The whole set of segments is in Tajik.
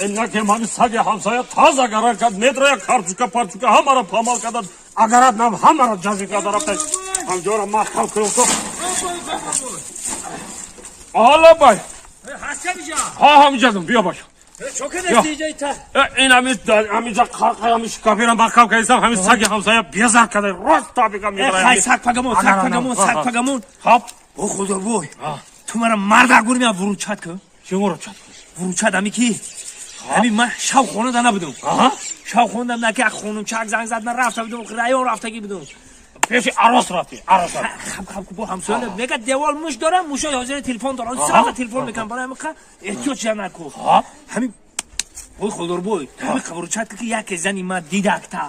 Ин ҳами саги ҳамсоя таза гаран кард, медроя карчука парчука ҳамаро памал карда, агарат нам ҳамаро ҷазӣ карда рафта. Ҳамҷора маҳкам кунам то. Ала бай. Ҳа, ҳамиҷазм, биё баш. Ин ҳамиҷа ҳами шикафира маҳкам кардистам, ҳами саги ҳамсоя безар карда, рост табига медроя. Хай, саг пагамон, саг пагамон, саг пагамон. Хоб. О худо бой. Ту мара марда гурмия вуручат кун. Чӣ вуручат? Вуручат ами ки? Ами ман шав хона да набудум. Шав хона на ки хонум чак занг зад, ман рафта будум, район рафтагӣ будум. Пеши арос рафти, арос рафти. Хаб хаб бо ҳамсоя мега девол муш дорам, мушои ҳозир телефон дорам, сразу телефон мекунам, барои ҳамин эҳтиёт шуда наку. Ҳамин ой худорбой, ҳамин қабручат ки яке зани ма дидакта.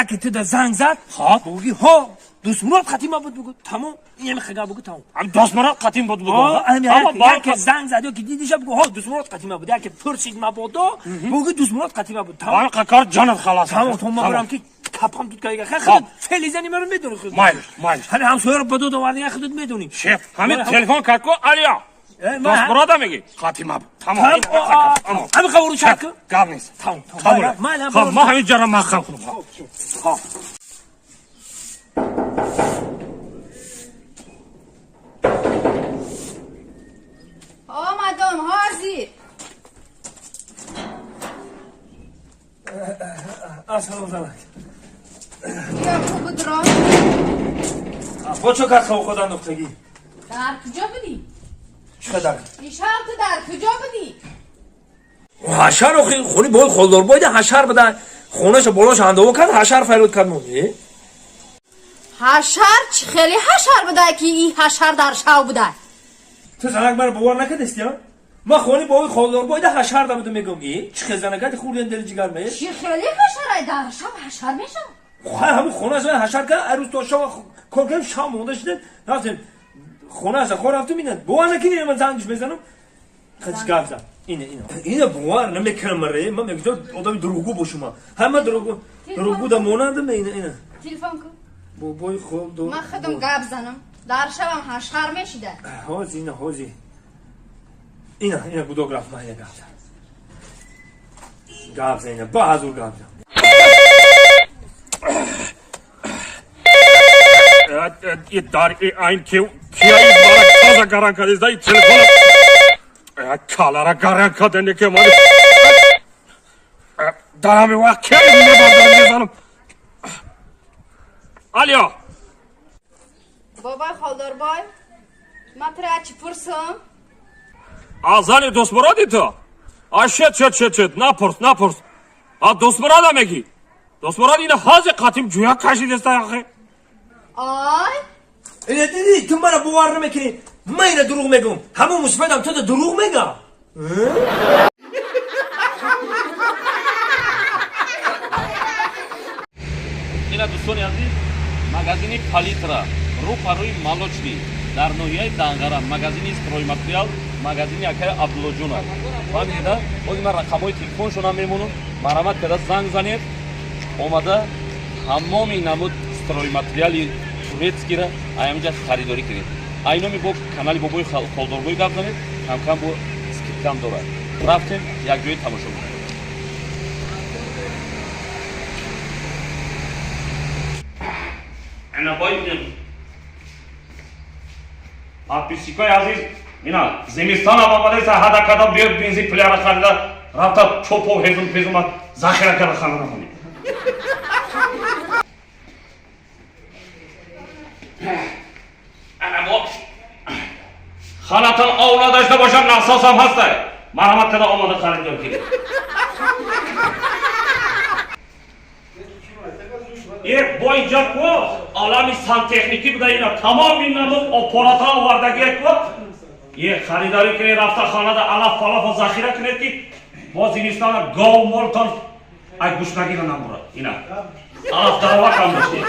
Яке ту да занг зад, буги ҳо Дӯстмурод қатима буд бугу, тамом, ин ҳами хага бугу, тамом. Ҳам Дӯстмурод қатим буд бугу. Яке занг зад ё ки дидиша бугу, ҳо Дӯстмурод қатима буд, яке пурсид мабодо, бугу Дӯстмурод қатима буд, тамом. Ҳамин кор ҷонат халос. Тамом, то ма барам ки капам тут кайга. Хай худат фели зани маро медони худ. Майлиш, майлиш. Ҳами ҳамсояро ба дод оварди, худат медони. Шеф, ҳамин телефон кард ку, алия. Дӯстмурода меги? Қатима буд. Тамом. Тамом. Ҳамин қабручат ку? Гап нест. Тамом, тамом. Хоб, ма ҳамин ҷара маҳкам кунам. Хоб. آمدم حاضر. السلام زنک. بیا خوب درا. با چه کار خواب خدا انداختگی؟ در کجا بودی؟ چقدر؟ دیشب تو در کجا بودی؟ حشر آخه خونی باید خلدار باید حشر بدن. خونه‌ش بالاش انداو کرد، حشر فریاد کرد مون. حشر چی خیلی حشر بوده که این حشر در شو بوده. تو زنک من باور نکردستی ها؟ ما خونی با خالدار باید حشر ده بودم میگم ای چه زنکت خوردن دل جگر می؟ چی خیلی حشره در شب حشر میشه؟ خواهی همون خونه از من حشر کرد، عروس تا شب کار کردم، شب مونده شده رفتیم خونه از خور رفتم اینه باور نکنی من زنگش بزنم خدش گپ زد. اینه اینه اینه باور نمیکنم مره من میگم آدم دروغگو باشم، همه دروغگو در مانندم. اینه اینه تلفن کن بابای خوب من خودم گپ زنم در شبم حشر میشیده. حاضی اینه حاضی اینه اینه گودوگ رفت من اینه گپ زن گپ زن اینه با حضور گپ زن. در این کیایی مارا تازه گران کرده این تلفن کالا را گران کرده که مالی در همین وقت کیایی میبردارم میزنم. الیا بابای خالدار بای من ترا چی پرسم؟ آزانی دوست مرادی تو؟ شت شت شت شت نپرس نپرس. دوست مرادم میگی؟ دوست مراد اینه حاضر قاتیم جویا کشید است آخه. آی اینه دیدی تو مرا باور نمیکنی، من اینه دروغ میگم، همون مصفدم تو دروغ میگم. اینا دوستان عزیز магазини Палитра рӯ парои Молочный дар ноҳияи Данғара, магазини стройматериал, магазини акаи Абдуллоҷон аст. Фаҳмидед? Ҳозир ман рақамҳои телефоншонам мемонам, марҳамат карда занг занед, омада ҳамоми намуд стройматериали турецкира аяминҷа харидорӣ кунед. Айноми бо канали бобои холдорбой гап занед, камкам бо скидкам дорад. Рафтем як ҷои тамошо кунем. Ана боидем. Подписчикои азиз, ина зимистон омадаест, ҳада када биёд бензин пуляра харида рафта чопо ҳезум пезума захира карда хана намонем. Ана бо ханатон ов надошта бошад, насосам ҳастай. Марҳамат карда омода харидор кунед. Бо инҷа ку олами сантехникӣ буда, ина тамоми намуд аппаратҳо овардагие ку харидорӣ кунед, рафта хонада алаф палафо захира кунед ки бо зимистона гов молтон ай гушнагиро намбурад. Ина алаф даровакам доштед.